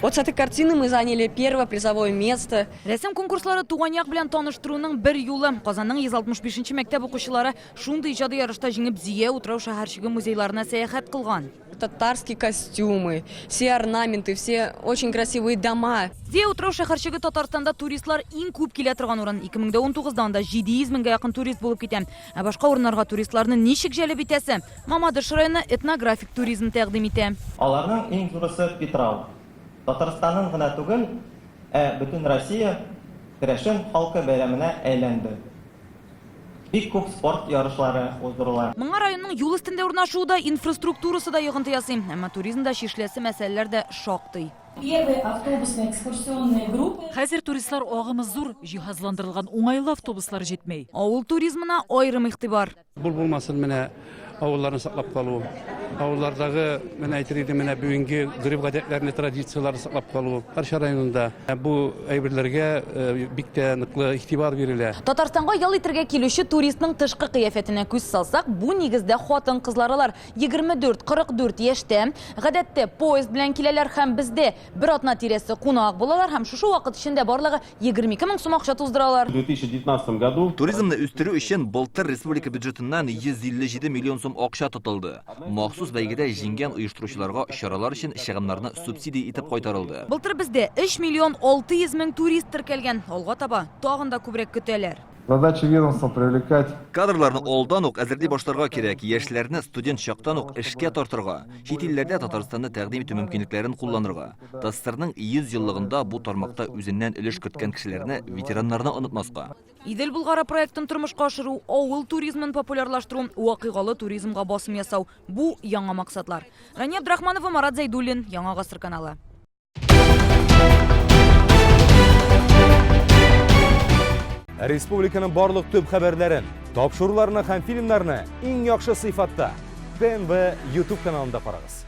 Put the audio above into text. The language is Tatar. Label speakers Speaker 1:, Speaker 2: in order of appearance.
Speaker 1: Вот с этой картины мы заняли первое призовое место.
Speaker 2: Рәсем конкурслары туган як белән таныштыруның бер юлы. Казанның 165 нче мәктәп укучылары шундый иҗади ярышта җиңеп Зөя утрау-шәһәрчеге музейларына сәяхәт кылган.
Speaker 1: Татарские костюмы, все орнаменты, все очень красивые дома.
Speaker 2: Зөя утрау-шәһәрчеге Татарстанда туристлар иң күп килә торган урын. 2019 да анда 700 меңгә якын турист булып китә. Ә башка урыннарга туристларны ничек җәлеп итәсе? Мамадыш районы этнографик туризм тәкъдим итә.
Speaker 3: Аларның иң зурысы Питрау. Татарстанның гына түгел, ә Бөтенроссия керәшен халкы бәйрәменә әйләнде. Бик күп спорт ярышлары уздырыла.
Speaker 2: Моңа районның юл өстендә урнашуы да, инфраструктурасы да йогынты ясый. Әмма туризмда чишеләсе мәсьәләләр дә шактый.
Speaker 4: Первые автобусные экскурсионные группы.
Speaker 5: Хәзер туристлар агымы зур, җиһазландырылган уңайлы автобуслар җитми.
Speaker 2: Авыл туризмына аерым игътибар.
Speaker 6: Бул булмасын менә авылларны саклап калу, авыллардагы, менә әйтер идем, менә бүгенге гореф-гадәтләрне, традицияләрне саклап калу. Арча районында бу әйберләргә бик тә ныклы игътибар бирелә.
Speaker 2: Татарстанга ял итергә килүче туристның тышкы кыяфәтенә күз салсак, бу нигездә хатын-кызлар алар. 24, 44 яшьтә. Гадәттә, поезд белән киләләр һәм бездә бер атна тирәсе кунак булалар һәм шушы вакыт эчендә барлыгы 22 мең сум акча туздыралар.
Speaker 7: В 2019 году
Speaker 8: Туризмны үстерү өчен былтыр республика бюджетыннан 157 миллион сум акча тотылды. Махсус бәйгедә җиңгән оештыручыларга чаралар өчен чыгымнарны субсидия итеп кайтарылды.
Speaker 2: Былтыр бездә 3 миллион 600 мең турист теркәлгән. Алга таба тагын да күбрәк көтәләр.
Speaker 9: Задача ведомства привлекать.
Speaker 8: Кадрларны алдан ук әзерли башларга кирәк, яшьләрне студент чактан ук эшкә тартырга, чит илләрдә Татарстанны тәкъдим итү мөмкинлекләрен кулланырга. ТАССРның 100 еллыгында бу тармакта үзеннән өлеш керткән кешеләрне, ветераннарны онытмаска.
Speaker 2: Идел Болгары проектын тормышка ашыру, авыл туризмын популярлаштыру, вакыйгалы туризмга басым ясау, бу яңа максатлар. Рания Абдрахманова, Марат Зәйдуллин, Яңа Гасыр каналы.
Speaker 10: Республиканың барлык төп хәбәрләрен, тапшыруларны һәм фильмнарны иң яхшы сыйфатта ТНВ YouTube каналында карагыз.